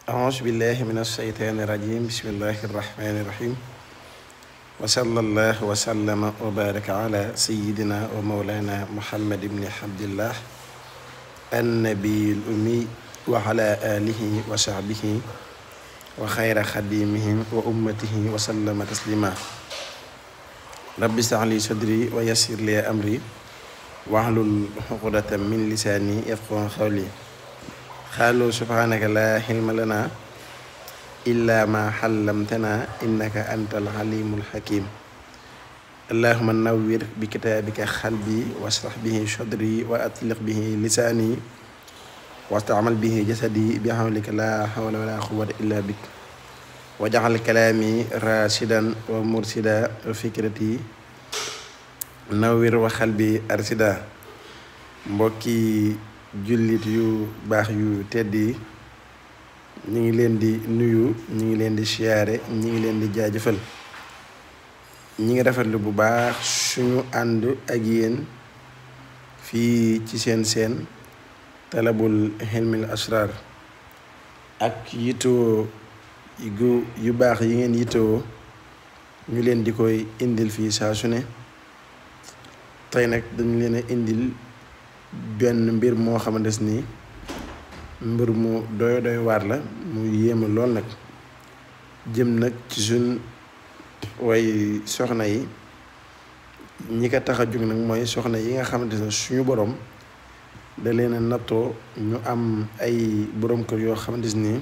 أعوذ بالله من الشيطان الرجيم بسم الله الرحمن الرحيم وصلى الله وسلم وبارك على سيدنا ومولانا محمد بن عبد الله النبي الأمي وعلى آله وصحبه وخير خديمه وأمته وسلم تسليما رب اشرح لي صدري ويسر لي أمري واحلل عقدة من لساني يفقهوا قولي قالوا سبحانك لا علم لنا إلا ما علمتنا إنك أنت العليم الحكيم اللهم نور بكتابك قلبي واشرح به صدري وأطلق به لساني واستعمل به جسدي بحولك لا حول ولا قوة إلا بك وجعل كلامي راشدا ومرشدا وفكرتي نور وقلبي أرشدا mbokki jullit yu baax yu tedd yi ñi ngi leen di nuyu ñi ngi leen di siyaare ñi ngi leen di jaajëfal ñi ngi rafetlu bu baax suñu ànd ak yéen fii ci seen talabul hilmil asrar ak yittewoo yu baax yi ngeen yittewoo ñu leen di koy indil fii saa su ne tey nag dañu leen a indil benn mbir moo xamante ni mbir mu doy waar la mu yéeme lool nag jëm nag ci suñ way soxna yi ñi ko tax a jóg nag mooy soxna yi nga xamante ne suñu borom da leen a nattoo ñu am ay borom kër yoo xamante ni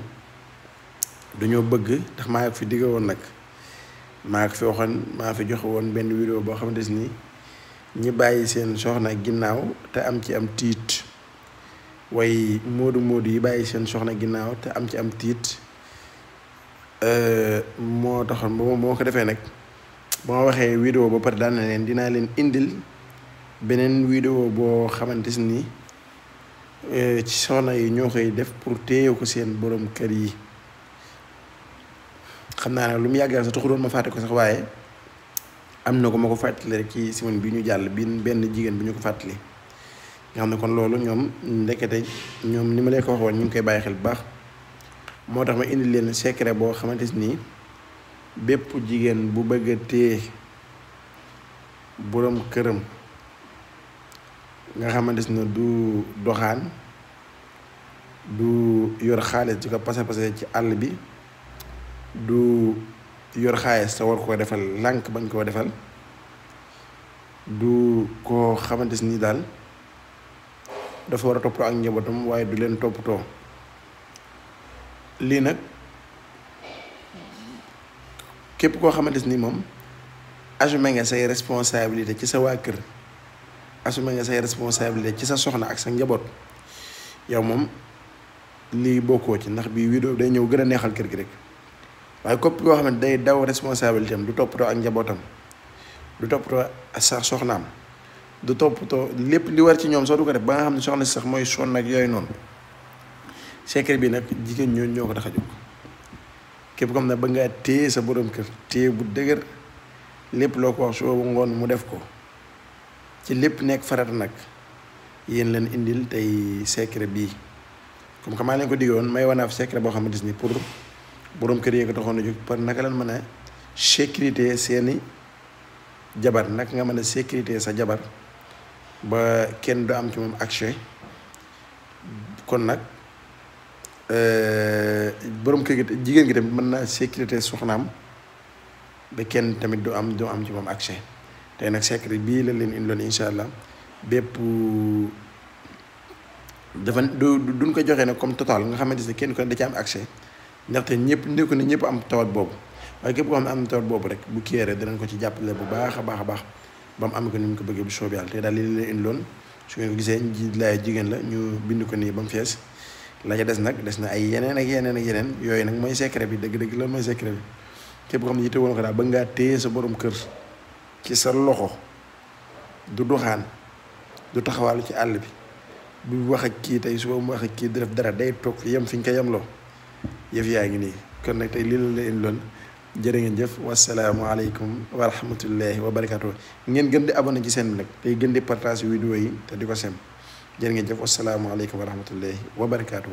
dañoo bëgg ndax maa fi digge woon nag maa fi waxoon maa fi joxe woon benn vidéo boo xamante ni ñi bàyyi seen soxna ginnaaw te am ci am tiit way moodu yi bàyyi seen soxna ginnaaw te am ci am tiit moo taxoon moo ko defee nag ba ma waxee vidéo ba pare daal na leen dinaa leen indil beneen vidéo boo xamante ni ci soxna yi ñoo koy def pour téye ko seen borom kër yi xam naa ne lu mu yàggal sax taxu doon ma fàtte ko sax waaye am na ko ma ko fàttali rek ci semaine bi ñu jàll bi benn jigéen bi ñu ko fàttali nga xam ne kon loolu ñoom ndekete ñoom ni ma leen ko waxoon ñu ngi koy bàyyi xel bu baax moo tax ma indi leen secret boo xamante ni bépp jigéen bu bëgg a téye boroom këram nga xamante ne du doxaan du yor xaalis di ko pase ci àll bi du yor xaalis sa war koo defal lànk bañ koo defal du koo xamante ni daal dafa war a toppatoo ak njabootam waaye du leen toppatoo lii nag képp koo xamante ni moom assumé nga say responsabilité ci sa waa kër assumé nga say responsabilité ci sa soxna ak sa njaboot yow moom lii bokkoo ci ndax bii vidéo day ñëw gën a neexal kër gi rek waaye képp koo xam ne day daw responsabilité am du toppatoo ak njabootam du toppatoo sa soxnaam du toppatoo lépp li war ci ñoom soo du ko def ba nga xam ne soxna si sax mooy sonn ak yooyu noonu secret bi nag jigéen ñoo ko tax a jóg képp comme ne ba ngaa téye sa borom kër téye bu dëgër lépp loo ko wax soo ngoon mu def ko ci lépp nekk farata nag yéen leen indil tey secret bii comme que maa leen ko diggoon may wanaaf secret boo xamante ni pour boroom kër yee ko taxoon a jóg par naka lan mën a sécurité seeni jabar naka nga mën a sécurité sa jabar ba kenn du am ci moom accès kon nag boroom kër gi jigéen gi tamit mën naa sécurité soxnaam ba kenn tamit du am ci moom accès tey nag secret bii la leen indiloon incha allah bépp dafa duñ ko joxee nag comme total nga xamante ne kenn ko da ci am accès ndaxte ñëpp ne ñëpp am tawat boobu waaye képp koo xam ne am na tawat boobu rek bu kéeree danañ ko ci jàppale bu baax a baax ba mu am ko ni mu ko bëggee bu soob yàlla te daal li leen indiloon su ngeen ko gisee laay jigéen la ñu bind ko nii ba mu fees la ca des nag des na ay yeneen ak yeneen yooyu nag mooy secret bi dëgg-dëgg loolu mooy secret bi képp koo xam ne yitte woon ko daal ba ngaa téye sa borom kër ci sa loxo du doxaan du taxawaalu ci àll bi du wax ak kii tey suba mu wax ak kii du def dara day toog fi yem fi ñu ko yemloo yëf yaa ngi nii kon nag tey lii la leen loon jërë ngeen jëf wasalaamualeykum wa rahmatullahi wa barakatuh ngeen gën di abonné ci seen bi nag tey gën di partage vidéo yi te di ko sem jërë ngeen jëf wasalaamualeykum wa rahmatullahi wa barakatuh